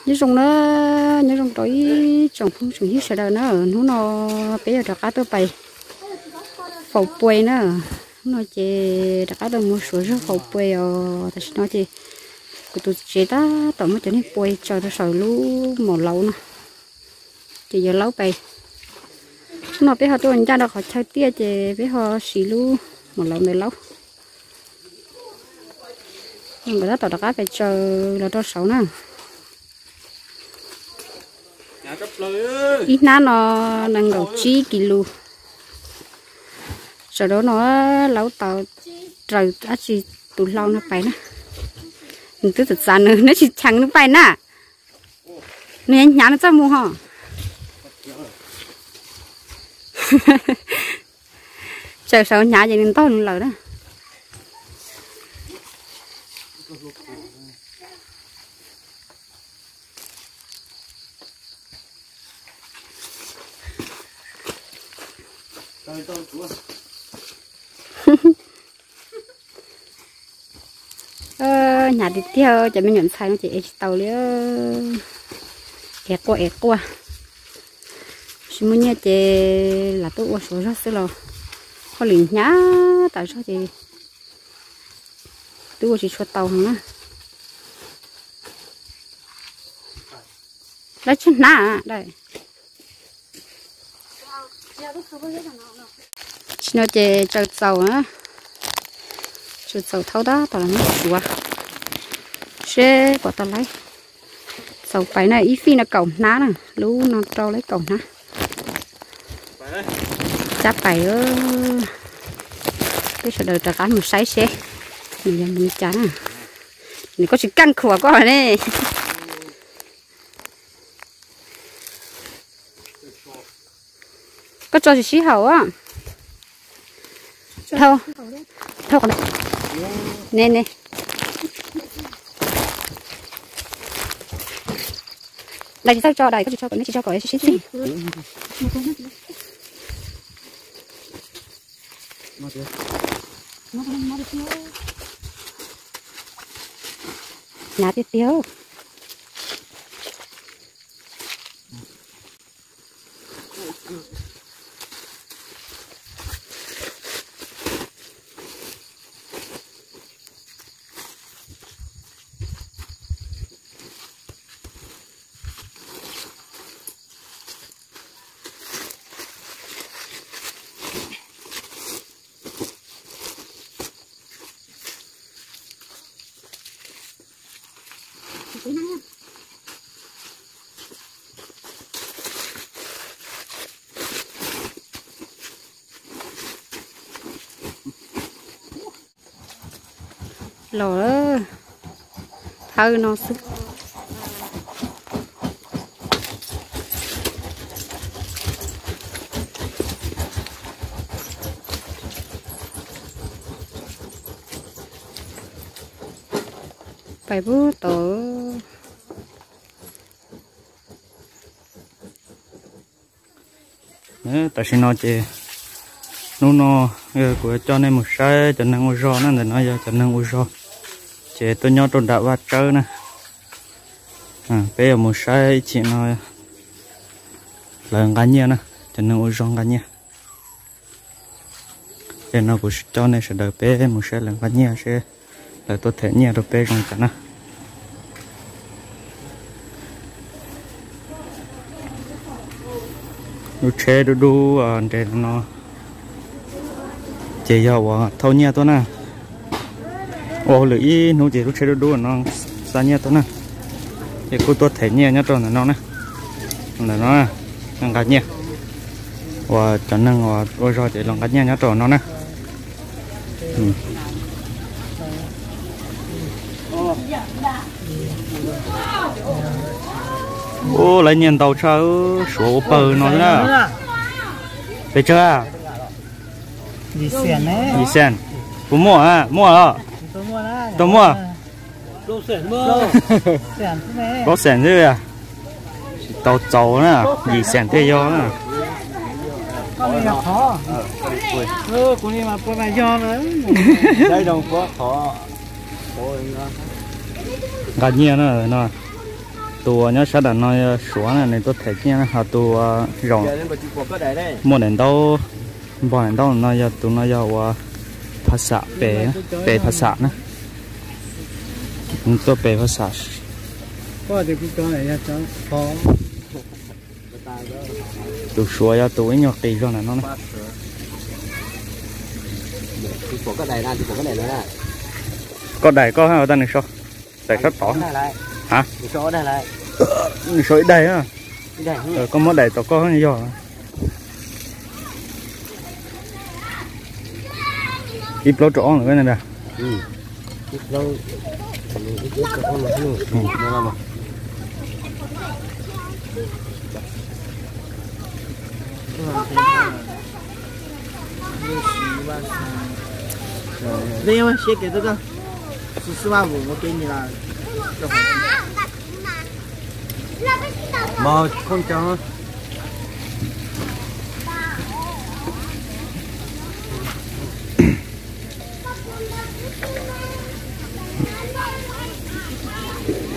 Nyob zoo na, nyob zoo rau ib tsoom phooj tsoom ywg sawv daws na. Hnub no peb yuav rov qab tuaj pais faus puas na. Hnub no ces rov qab tuaj mus suav zog faus puas os. Tam sim no ces kuv tus tsev tab tom muab cov niag puas tsaws rau saum lub maum laub no, ces yuav laub pais. Hnub no peb ho tuaj ncaj rau qhov chaw tiaj ces peb ho siv lub maum laub ntawd laub. Nkawd tab tom rov qab pais tsaws los rau saud na. Ib hnab no nees nkaum tsib kis lus. Sawv daws no laub tau raws dab tsi tus hlau no pais na. Nws twb txav txav nws, nws tsis cheem nws pais na. Nws hnyav nws txaj muag ho. Tsaws saud hnyav ces nws ntaug nws lawm na. Hnyav tiag tiag, cov me nyuam ntxhais no ces ev tsis tau li. Ev quaj ev quaj. Tsis muaj nyiaj ces lam tuaj ua suav zog xwb los hauj lwm hnyav tas zog ces twb ua tsis tshua tau heev na. Lawv tsis hnab. Tam sim no ces tsaws txaus na, tsaws txaus thaub tab tom los muab suav seb puas tau laib. Txaus pais na, ib fij no kaum hnab na, lub no rau laib kaum hnab. Cab pais, peb sawv daws rov qab mus saib seb nws yuav mus li cas na. Nws koj tsis kaj khuam koj ne. Koj tso tsis sib haum. Thauj, thauj qhov ntawd. Ne ne. Dais tsis txawj tso, dais koj tsis tso kom, neb tsis tso kom sib txig. Hnyav tiag tiag. Los thawj no xwb. Pais pub tod. Tam sim no ces hnub no kuv coj nej mus saib cov neeg ua zog na, ntawm no yog cov neeg ua zog, ces tuaj nyob rau nram vaj tsawb na. Peb yuav mus saib ib chim no lawv nqa nyiaj na, cov neeg ua zog nqa nyiaj. Ces no kuv coj nej sawv daws peb mus saib lawv nqa nyiaj seb lawv tuaj them nyiaj rau peb zoo li cas na. Lub tsheb dub dub nres no ces yog uas thauj nyiaj tuaj na. Ua hauj lwm ib hnub ces lub tsheb dub dub no xa nyiaj tuaj na. Ces kuj tuaj them nyiaj nyob rau ntawm no na. Ntawm no nqa nyiaj, uas cov neeg uas ua zog ces los nqa nyiaj nyob rau no na. Ub, lawv nyiaj ntau tshaj, suav ua pawg no na. Pes tsawg? Yim xees. Puas muaj? Muaj los? Tau muaj. Plaub xees xwb. Tsis tau txaus na, yim xees thiaj yog na. Nqa nyiaj na no. Tus uas nyob sab nram no yog Suav na, nws tuaj them ciaj na, ho tus uas zaum muaj daim ntaub, npog daim ntaub no yog tus no yog uas phav xam pem, pem phav xam na. Nws tuaj pem phav xam. Tus Suav yog tus ib nyuag qis zog ntawm no na. Koj daim koj hab, tag nws so, daim sab tod. Ha, nws so ib daim na. Koj muab daim tom koj yog ib plaub rau ob lawm na.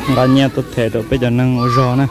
Nqa nyiaj tuaj them rau peb cov neeg ua zog na.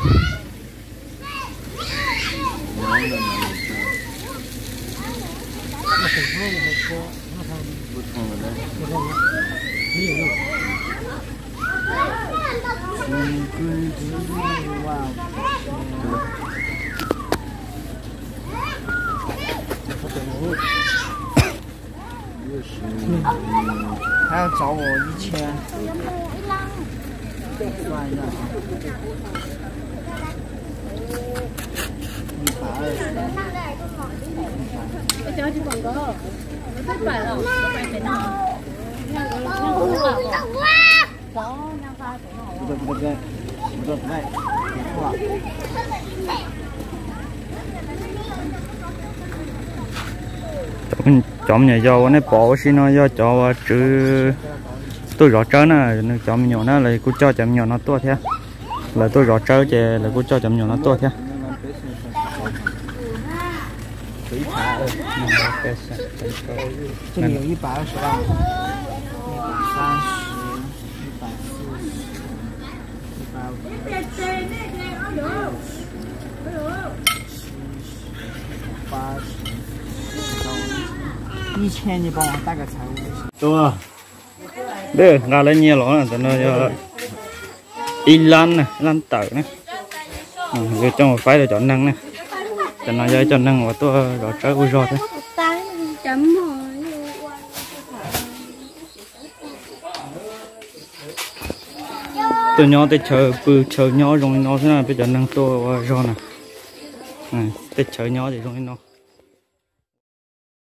Cov me nyuam yaus uas nej pom ua si no yog cov uas tswv tuaj zov tsawb na, nws cov me nyuam na, lawv kuj coj cov me nyuam no tuaj thiab. Lawv tuaj zov tsawb ces lawv kuj coj cov me nyuam no tuaj thiab. Nqa lawv nyiaj los, tam no yog ib lab na, ib lab tawm na. Yuav coj mus faib rau cov neeg na. Tam no yog ib co neeg uas tuaj zov tsawb ua zog thiab. Tuaj nyob teb chaws pw chaw nyob zoo li no xwb na, peb cov neeg tuaj ua zog na. Teb chaws nyob ces zoo li no.